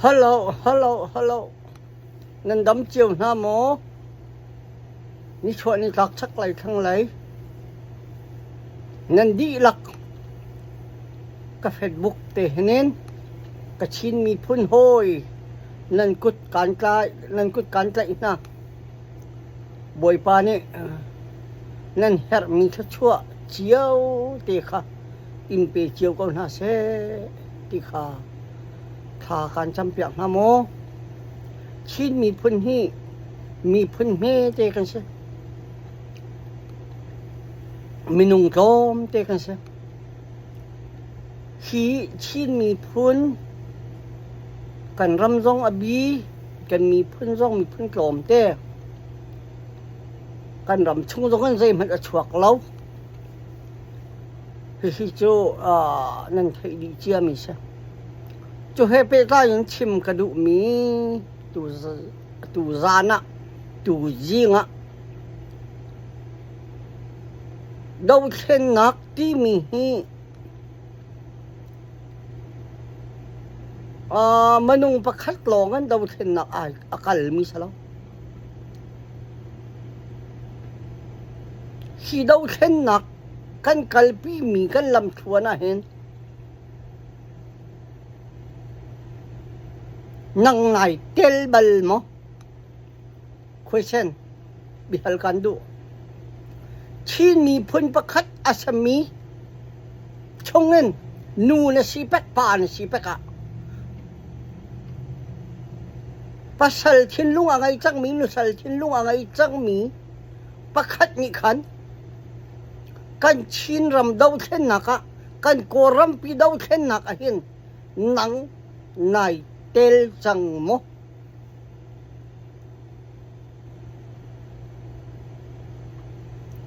Hello, hello, hello. Nan dam cio hna maw? Nichuah nitlak chaklei thlanglei. Nan dihlak ka Facebook te hinin ka Chin miphun hawi nan kut kaan tlai nan kut kaan tlaih hna. Bawipa nih nan herhmi thluachuah cio te kha in pe cio ko hna seh ti kha thla kaan campiak hnga maw? Chin miphun hi miphun hmete kan si. Minung tlawmte kan si. Hi Chin miphun kan ram zong a bi, kan miphun zong miphun tlawmte. Kan ram chung zong in zeihmanh a chuak lo. Hihi cu nan theih dih ciami si. Cu he pehtlai in chim ka duhmi tu zan ah, tu zing ah dothlennak timi hi minung pakhat lawng in dothlennak a kalmi si lo. Hi dothlennak kan kalpimi kan lamthluan ahhin nang nai tel bal maw? Question biahal kan duh. Chin miphun pakhat a sami chungin nu na si pek pa na si pek ah pasal thinlung a ngei cangmi nusal thinlung a ngei cangmi pakhat nih khan kan Chinram dothlennak ah kan Kawlrampi dothlennak ah hin nang nai tel cang maw?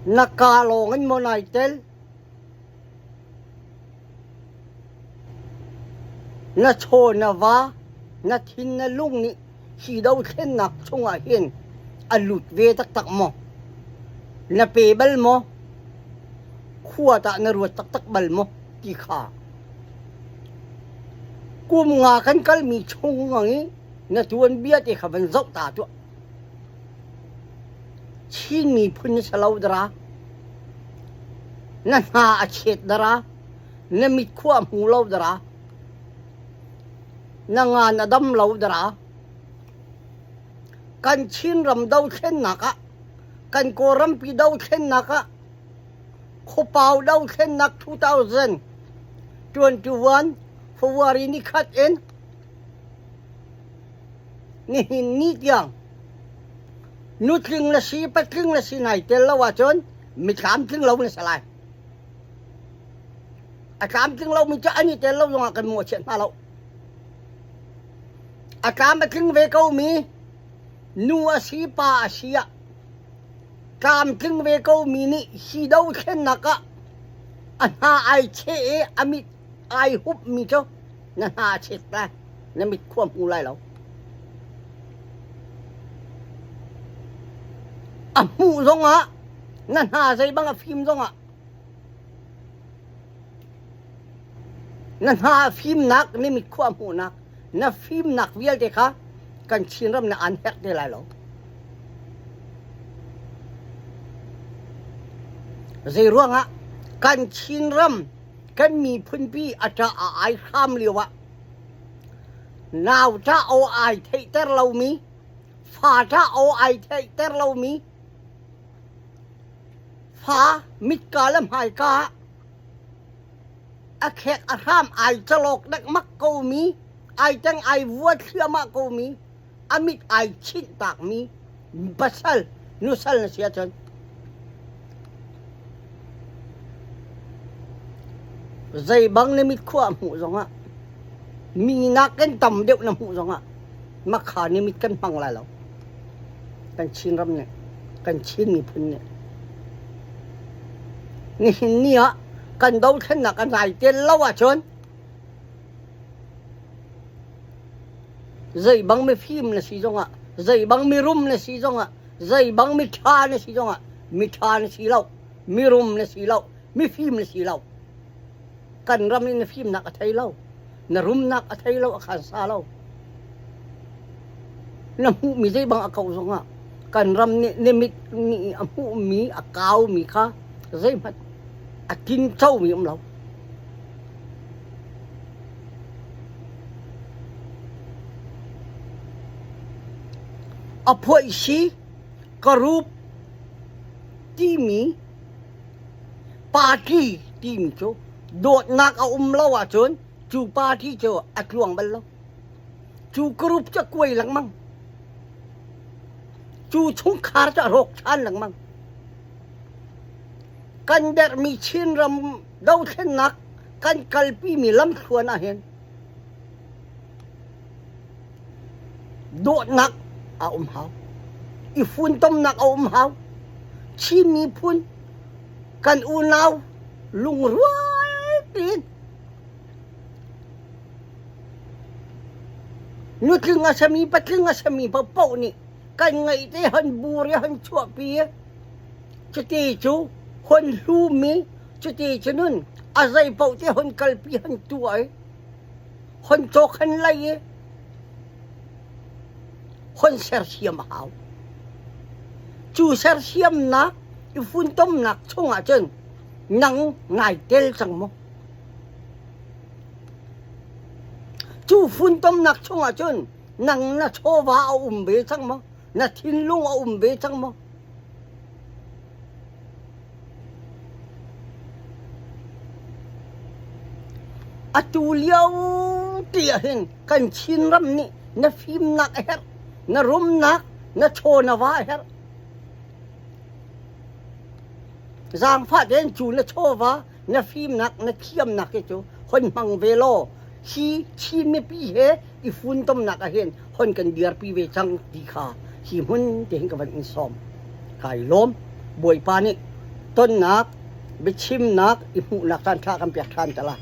Na kaa lawng in maw nai tel? Na chaw na va, na thin na lung nih hi dothlennak chungah hin a lut ve taktak maw? Na pe bal maw? Khua tah na ruat taktak bal maw? ti kha kum nga kan kalmi chung i na tuanbia te kha van zoh ta tuah. Chin miphun na si lo dara. Na hna a chet dara. Na mit khua a hmu lo dara. Na ngan a dam lo dara. Kan Chinram dothlennak ah, kan Kawlrampi dothlennak ah, Khuapau dothlennak 2021 February nikhat in nihin ni tiang nutling na si patling na si nai tel lo ahcun mi tlamtling lo na si lai. A tlamtling lomi cu an i tel lo zongah kan mawhchiat hna lo. A tlam a tling ve komi nu a si pa a si ah tlamtling ve komi nih hi dothlennak ah a hna ai cheh i a mit ai hupmi cu na hna a chet lai, na mit khua hmu lai lo. A hmuh zongah na hna zeibang a fim zongah na hna a fimnak na mit khua hmuhnak na fimnak vialte kha kan Chinram na an herh te lai lo. Zei ruangah kan Chinram kan miphunpi a ṭah a ai hram lio ah nau ṭah aw ai theihter lomi fa ṭah aw ai theihter lomi fa mitka le hmaika ah a khek a hram ai calawk dengmang komi ai teng ai vua thliahmah komi a mit ai chinh takmi pasal nusal na si ahcun zeibang na mit khua hmuh zongah mi nakin tam deuh na hmuh zongah makha ni mit kan hmang lai lo kan Chinram nih kan Chin miphun nih nihin ni ah kan dothlennak a nai tel lo ahcun Zeibang mifim na si zongah, zeibang mirum na si zongah, zeibang miṭha na si zongah, miṭha na si lo, mirum na si lo, mifim na si lo. Kan ram in na fimnak a thei lo, na rumnak a thei lo, a khansa lo. Na hmuhmi zei bang a kau zongah kan ram nih na mit nih a hmuhmi a kaumi kha zeihmanh a tincomi um lo. A phuaihsi ka rup timi party timi cu dawtnak a um lo ahcun cu party cu a tluang bal lo. Cu group cu a kuai lengmang. Cu chungkhar cu a rawk ṭhan lengmang. Kan derhmi Chinram dothlennak kan kalpimi lamthluan ahhin dawtnak a um hau. I funtomnak a um hau. Chin miphun kan unau lungrual tein Nutling a sami patling a sami paohpaoh nih kan ngeih te hon bur i hon chuahpi i cuti cu hon hlum i cuti cu nun a zei paoh te hon kalpi hon tuah i hon cawk hon lei i hon sersiam a hau. Cu sersiamnak i funtomnak chungah cun nang nai tel cang maw? Cu funtomnak chungah cun nang na chawva a um ve cang maw? Na thinlung a um ve cang maw? Atu lio ti ahhin kan Chinram nih na fimnak a herh, na rumnak, na chaw na va a herh. Zaangfah tein cu na chawva na fimnak na thiamnak hi cu hon hmang ve law hi Chin mipi he i funtomnak ah hin hon kan dirpi ve cang ti kha hi hmun te hin ka van in sawm. Kai lawm. Bawipa nih tonnak, biachimnak, i hmuhnak caan ṭha kan pek ṭhan te lai.